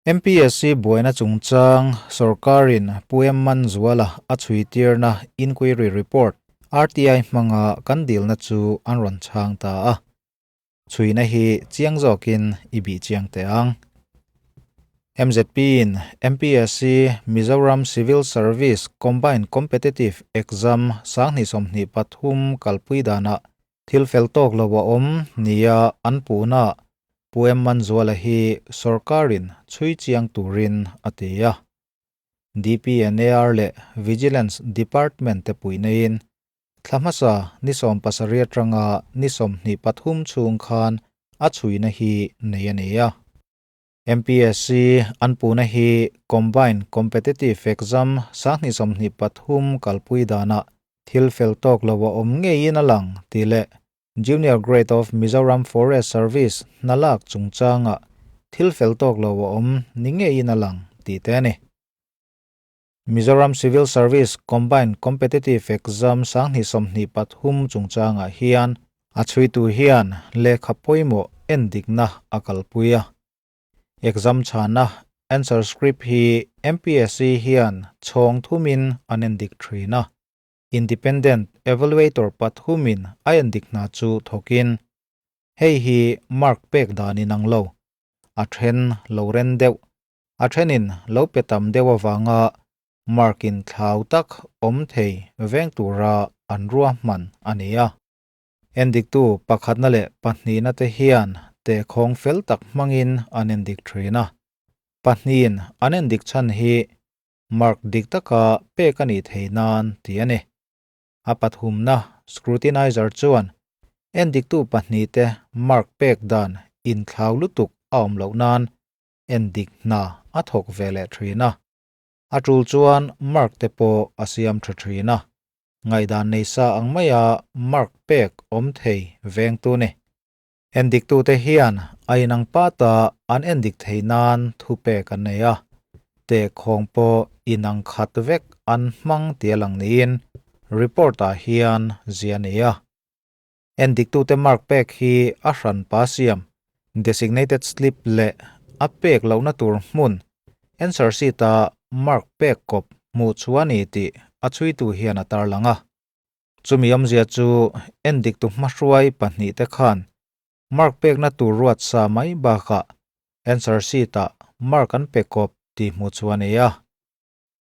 MPSC buaina chungchang sorkarin Pu M Manzuala a chhuitirna Inquiry Report, RTI, hmanga kan dilna chu an rawn chhang ta a. Chhuina hi chiang zawkin i bih chiang teh ang. MZP-in MPSC Mizoram Civil Service Combined Competitive Exam 2023 kalpui danah Thil fel tawk lo a awm nia an puhna Pu M Manzuala hi sorkarin chhui chiang turin a ti a. DPNAR leh Vigilance Department te puihnaiin thla hmasa ni 70 atanga ni 23 chhung khan a chhuina hi nei a ni a. MPSC an puhna hi Combined Competitive Exam 2023 kalpui danah Thil fel tawk lo a awm ngeiin a lang tih leh Junior Grade of Mizoram Forest Service hna lak chungchangah thil fel tawk lo a awm ni ngeiin a lang tih te a ni. Mizoram Civil Service Combined Competitive Exam 2023 chungchangah hian a chhuitu hian lehkha pawimawh endikna a kalpui a. Exam chhana answer script hi MPSC hian chhawng thumin an endik thin a, Independent Evaluator pathumin a endik hna chu thawkin, hei hi mark pek dan inang lo, a then lo ren deuh, a thenin lo pe tam deuh avanga mark in thlau tak awm thei veng tura an ruahman a ni a. Endiktu pakhatna leh pahnihna te hian tehkhawng fel tak hmangin an endik thin a. Pahnihin an endik chhan hi mark dik taka pek a nih theih nan tih a ni. A pathumna scrutinizer chuan endiktu pahnihte mark pek dan inthlau lutuk a awm loh nan endik hna a thawk ve leh thin a. A tul chuan mark te pawh a siam tha thin a. Ngaihdan nei sa ang maia mark pek awm thei vengtu ni. Endiktute hian a inang pata an endik theih nan thu pek an nei a, tehkhawng pawh inang khat vek an hmang tih a lang niin report-ah hian zia a nei a. Endiktute mark pek hi a hranpa siam, designated slip, leh a pek lohna tur hmun, answer sheet-a mark pek kawp hmuh chhuah a ni tih a chhuitu hian a tarlang a. Chumi awmzia chu endiktu hmahruai pahnihte khan mark pekna tur ruat sa mai bakah answer sheet-ah mark an pe kawp tih hmuh chhuah a ni a.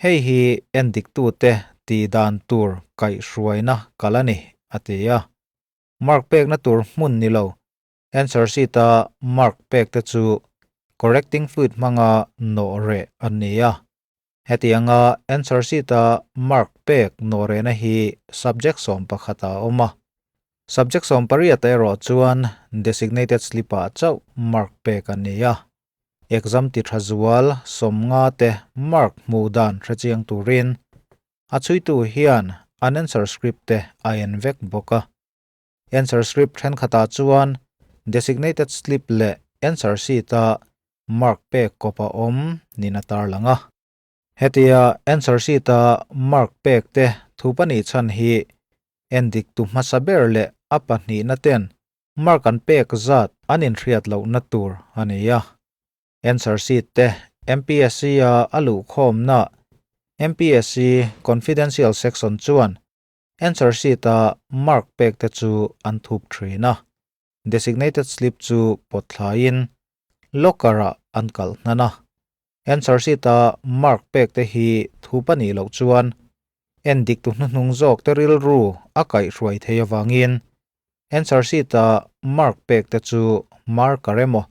Hei hi endiktute tih dan tur kaihhruaina kal a ni, a ti a. Mark pekna tur hmun ni lo, answer sheet-a mark pekte chu correcting fluid hmanga nawh reh an ni a. Hetianga answer sheet-a mark pek nawh rehna hi subject 11 ah a awm a. Subject 18 erawh chuan designated slip-ah chauh mark pek an ni a. Exam ti tha zual 50 te mark hmuh dan hre chiang turin a chhuitu hian an answer script te a en vek bawk a. Answer script thenkhatah chuan designated slip leh answer sheet-a mark pek kawp a awm niin a tarlang a. Hetia answer sheet-a mark pek te thu pahnih chhan hi endiktu hmasa ber leh a pahnihna ten Mark an pek zat an inhriat lohna tur a ni a. Answer sheet te MPSC-a a luhkhawmna MPSC Confidential Section chuan answer sheet-a mark pek te chu an thup thin a. Designated slip chu pawt thlaiin locker-ah an kalh hnan a. Answer sheet-a mark pek te hi thup a nih loh chuan endiktu hnuhnung zawk te rilru a kaihhruai thei avangin Answer sheet-a mark pek te chu marker emaw,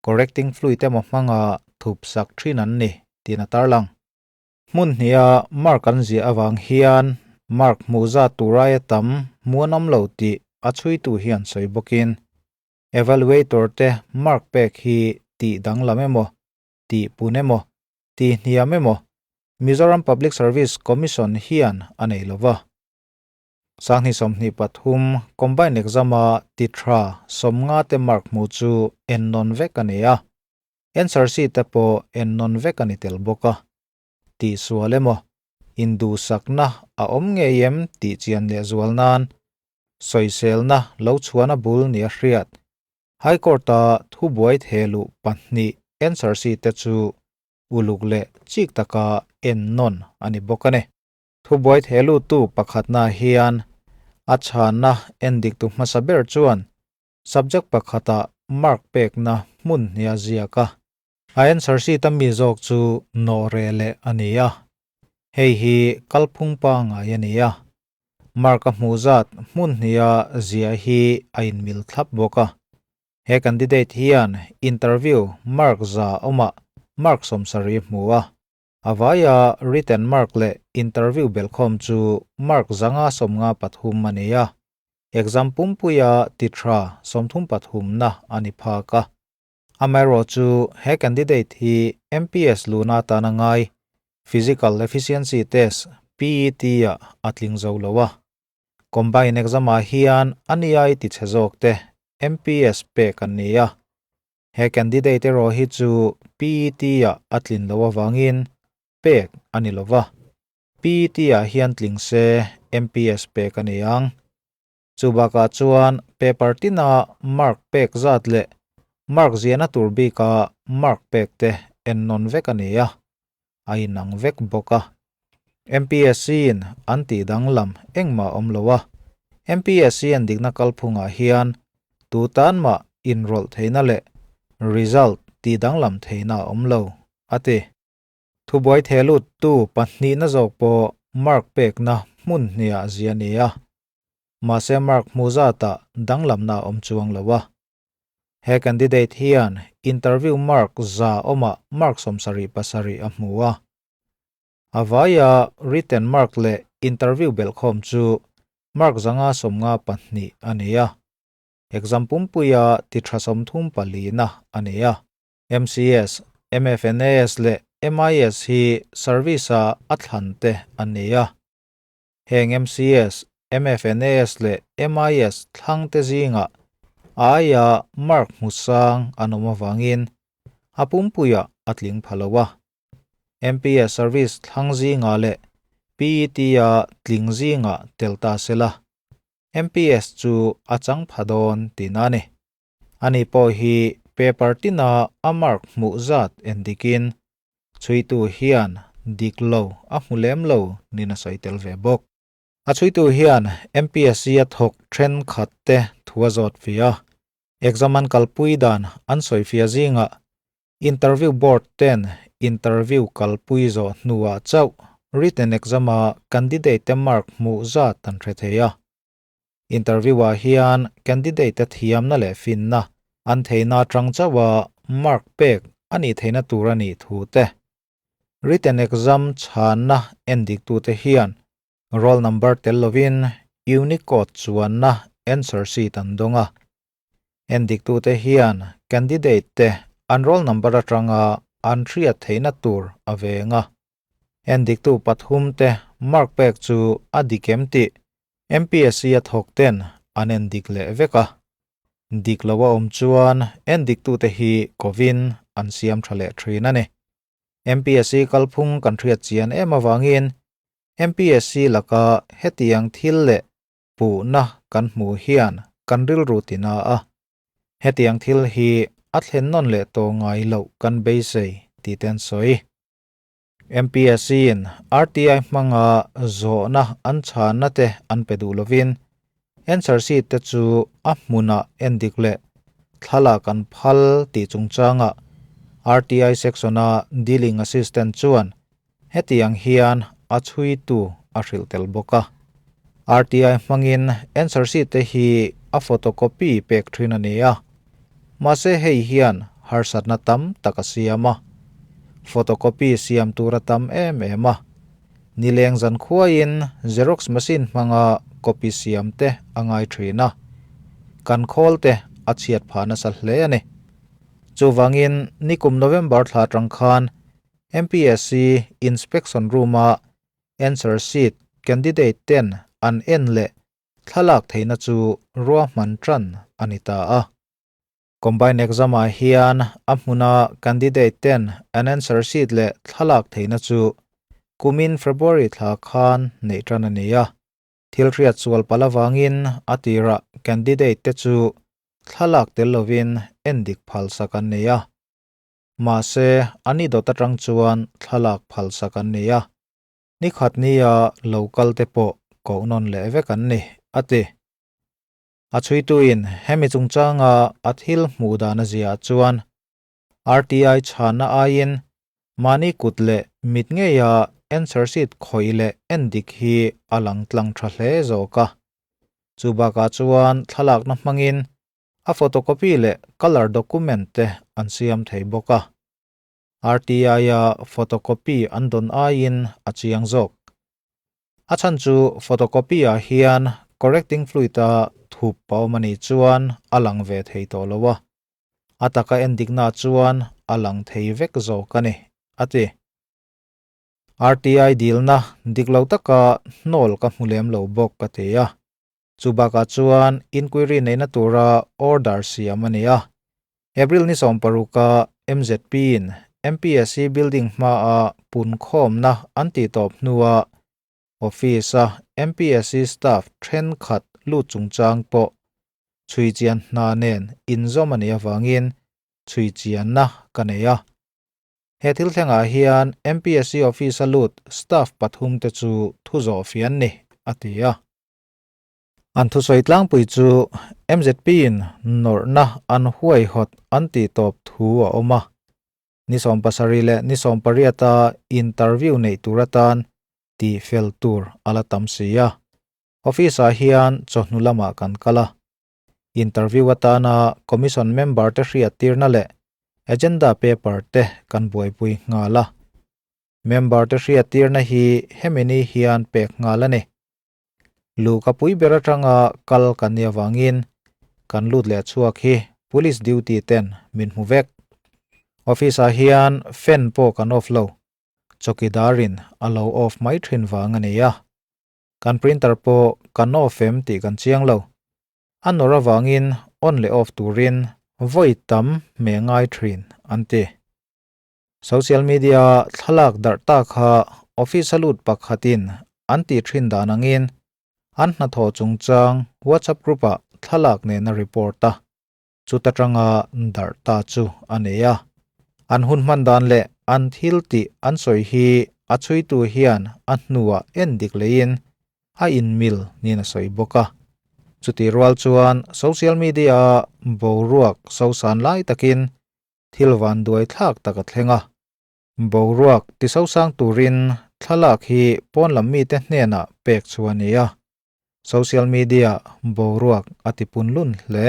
correcting fluid emaw hmanga thup sak thin an ni tiin a tarlang. Hmun hniha mark an ziah avang hian mark hmuh zat tur aia tam hmu an awm lo tih a chhuitu hian sawi bawkin evaluator te mark pek hi tih danglam emaw, tih pun emaw, tih hniam emaw Mizoram Public Service Commission hian a nei lo va. 2023 Combined Exam-a ti tha 50 te mark hmuh chu en nawn vek a ni a, answer sheet te pawh en nawn vek a ni tel bawk a. Tihsual emaw, induhsakna a awm ngei em tih chian leh zual nan sawiselna lo chhuahna bul ni a hriat. High Court-a thubuai thehluh pahnih answer sheet te chu. uluk leh chik taka en nawn a ni bawk a ni. Thubuai thehluttu pakhatna hian a chhanna en diktu hmasa ber chuan subject pakhata mark pekna hmun hnia ziak a. A answer sheet a mi zawk chu nawh reh leh a ni a, hei hi kalphung pangngai a ni a. Mark a hmuh zat hmun hnia ziah hi a inmil thlap bawk a. He candidate hian interview mark 100 awmah mark 70 hmu a. A vaia written mark leh interview belhkhawm chu mark 553 a ni a. Exam pumpuia tithra 33na a ni phak a. Amaherawhchu he candidate hi MPS luna atana ngai Physical Efficiency Test, PET, ah a tling zo lo a. Combine exam ah hian a niai tichhe zawk te MPS pek an ni a. He candidate erawh hi chu PET ah a tlin loh avangin pek a ni lo va. PET ah hian tling se MPS pek a ni ang. Chu bakah chuan paper tina mark pek zat leh mark ziahna tur bika mark pek te ennawn vek a ni a, a inang vek bawk a. MPSC in an tih danglam engmah a awm lo a, MPSC an dikna kalphungah hian tu tan mah inrawlh theihna leh result tih danglam theihna a awm lo, a ti. Thubuai thehluttu pahnihna zawk pawh mark pekna hmun hniah zia a ni a, mahse mark hmuh zatah danglamna a awm chuang lo a. He candidate hian interview mark 100 awmah mark 77 a hmu a. A vaia written mark leh interview belhkhawm chu mark 592 a ni a. Exam pumpuia ti tha 34na a ni a. MCS, MFNAS leh MIS hi service-a a thlan te an ni a. Heng MCS, MFNAS leh MIS thlang te zingah a aia mark hmu sang an awm avangin a pumpuiah a tling pha lo a. MPS service thlang zingah leh PET-a tling zingah tel ta se la, MPS chu a chang pha dawn tihna a ni. Ani pawh hi paper tina a mark hmuh zat en dikin chhuitu hian dik lo a hmu lem lo niin a sawi tel ve bawk. A chhuitu hian MPSC a thawk thenkhat te thu a zawt fia a, exam an kalpui dan an sawi fia zingah interview board ten interview kalpui zawh hnuah chauh written exam a candidate te mark hmuh zat an hre thei a. Interview ah hian candidate te thiamna leh finna an theihna atang chauh a mark pek a nih theihna tur a nih thu te, written exam chhanna en diktute hian roll number tel lovin Unicode chuanna answer sheet an dawng a. En diktute hian candidate te an roll number atanga an hriat theihna tur a veng a. En diktu pathum te mark pek chu a dik em tih MPSC a thawk ten an en dik leh vek a. Dik lo a awm chuan en diktute hi kovin an siam tha leh thin a ni. MPSC kalphung kan hriat chian em avangin MPSC laka hetiang thil leh puhna kan hmuh hian kan rilru tina a. Hetiang thil hi a thlen nawn leh tawh ngai loh kan beisei tih te an sawi. MPSC in RTI hmanga zawhna an chhanna te an pe duh lovin answer sheet te chu a hmunah en dik leh thlalak an phal tih chungchangah RTI section-a dealing assistant chuan hetiang hian a chhuitu a hrilh tel bawk a. RTI hmangin answer sheet te hi a photocopy pek thin a ni a, mahse hei hian harsatna tam tak a siam a. Photocopy siam tur a tam em em a. Nileng zan khuaiin xerox machine hmanga copy siam te a ngai thin a. Kan khawl te a chhiat phah nasa hle a ni. Chuvangin nikum November thla atang khan MPSC inspection room-a answer sheet candidate ten an en leh thlalak theihna chu ruahman tan a ni ta a. Combine exam ah hian a hmuna candidate ten an answer sheet leh thlalak theihna chu kumin February thla khan neih tan a ni a. Thil hriat sual palh avangin a tirah candidate te chu thlalak tel lovin en dik phal sak an nei a. Mahse, an i dawt atang chuan thlalak phalsak an ni a, ni khat nia lo kal te pawh koh nawn leh vek an ni, a ti. A chhuituin hemi chungchanga a thil hmuh dan a ziah chuan RTI chhanna aiin mahni kut leh mit ngeia answer sheet khawih leh en dik hi a lang tlang tha hle zawk a. Chu bakah chuan thlalakna hmangin a photocopy leh colour document te an siam thei bawk a. RTI-a photocopy an dawn aiin a chiang zawk. A chhan chu photocopy-ah hian correcting fluid-a thup a awm a nih chuan a lang ve thei tawh lo a. A taka en dikna chuan a lang thei vek zawk a ni, a ti. RTI dilna dik lo taka hnawl ka hmu lem lo bawk ka ti a. Chu bakah chuan inquiry neihna tura order siam a ni a. April ni 16-a MZP-in MPSC building hmaa punkhawmna an tihtawp hnuah office-a MPSC staff thenkhat lut chungchang pawh chhuichian hna nen inzawm a nih avangin chhuichianna ka nei a. He thil thlengah hian MPSC office-a lut staff pathumte chu thu zawh fi an ni, a ti a. An thusawi tlangpui chu MZP-in nawrhna an huaihawt an tih tawp thu a awm a. Ni 70 leh ni 18-a interview neih tur atan tih fel tur a la tam si a. Office-ah hian chawhnu lamah kan kal a. Interview atana commission member te hriattirna leh agenda paper te kan buaipui nghal a. Member te hriattirna hi hemi ni hian pek nghal a ni. Luhka pui ber atanga kal kan nih avangin kan lut leh chhuak hi police duty ten min hmu vek. Office ah hian fan pawh kan off lo, chawkidarin a lo off mai thin vang a ni a. Kan printer pawh kan off em tih kan chiang lo. A nawr avangin on leh off turin vawi tam hmeh ngai thin an ti. Social media thlalak darh ta kha office a lut pakhatin an tih thin dan angin an hnathawh chungchang WhatsApp group ah thlalak nen a report a, chuta tanga darh ta chu a nei a. An hun hman dan leh an thil tih an sawi hi a chhuitu hian a hnuah en dik leiin a inmil niin a sawi bawk a. Chutih rual chuan social media a boruak sosan lai takin Thil vanduai thlak tak a thleng a. Boruak tisosang turin thlalak hi pawn lam mite hnenah pek chu a ni a. Social media boruak a tipun lun hle.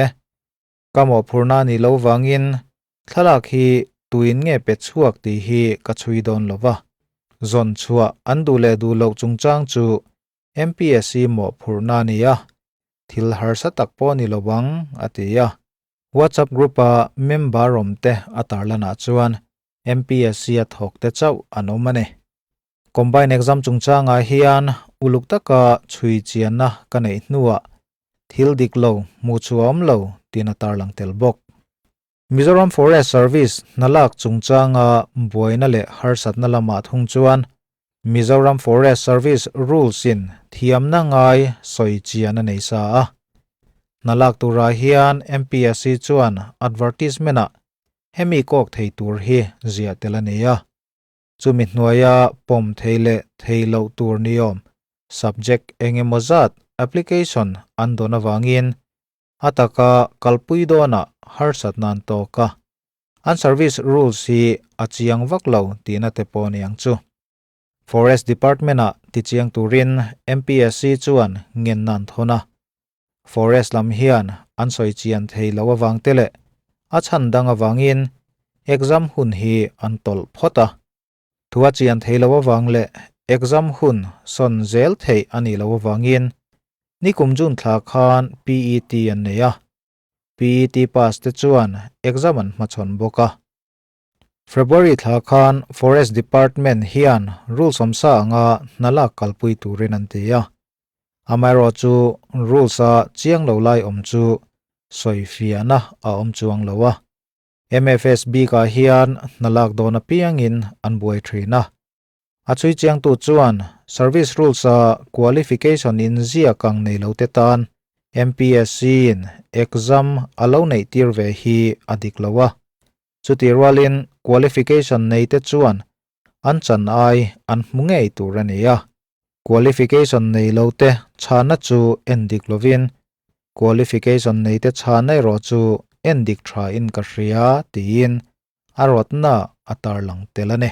Ka mawhphurna a nih loh vangin thlalak hi tuin nge pe chhuak tih hi ka chhui dawn lo va. Zawn chhuah an duh leh duh loh chungchang chu MPSC mawhphurhna a ni a, thil harsa tak pawh a ni lo ang, a ti a. WhatsApp group-a member awmte a tarlanah chuan MPSC a thawkte chauh an awm a ni. Combine exam chungchangah hian uluk taka chhui chianna ka neih hnuah thil dik lo hmuh chhuah awm lo tiin a tarlang tel bawk. Mizoram Forest Service hnalak chungchanga buaina leh harsatna lamah thung chuan Mizoram Forest Service Rules in thiamna ngai sawi chian a nei sa a. Hnalak turah hian MPSC chuan advertisement ah hemi kawk thei tur hi ziah tel a nei a. Chumi hnuaia pawm thei leh thei loh tur niawm subject engemaw zat application an dawn avangin A taka kalpui dawnah harsatna an tawk a, an service rules hi a chiang vak lo tihna te pawh a ni ang chu. Forest Department-ah tichiang turin MPSC chuan ngenna an thawn a, Forest lam hian an sawi chian thei lo avang te leh a chhan dang avangin exam hun hi an tawlh phawt a. Thu a chian thei lo avang leh exam hun sawn zel theih a nih loh avangin nikum June thla khan PET an nei a, PET pass te chuan exam an hmachhawn bawk a. February thla khan Forest Department hian rules awmsa anga hna lak kalpui turin an ti a, amaherawhchu rules a chiang lo lai awm chu sawifiahna a awm chuang lo a. MFS bikah hian hna lak dawn apiangin an buai thin a. A chhui chiangtu chuan Service Rules-a qualification inziak ang nei lote tan MPSC-in exam a lo neih tir ve hi a dik lo a. Chutih rualin qualification nei te chuan an chan ai an hmu ngei tur a ni a. Qualification nei lo te chhana chu en dik lovin qualification nei te chhana erawh chu en dik tha in ka hria tiin a rawtna a tarlang tel a ni.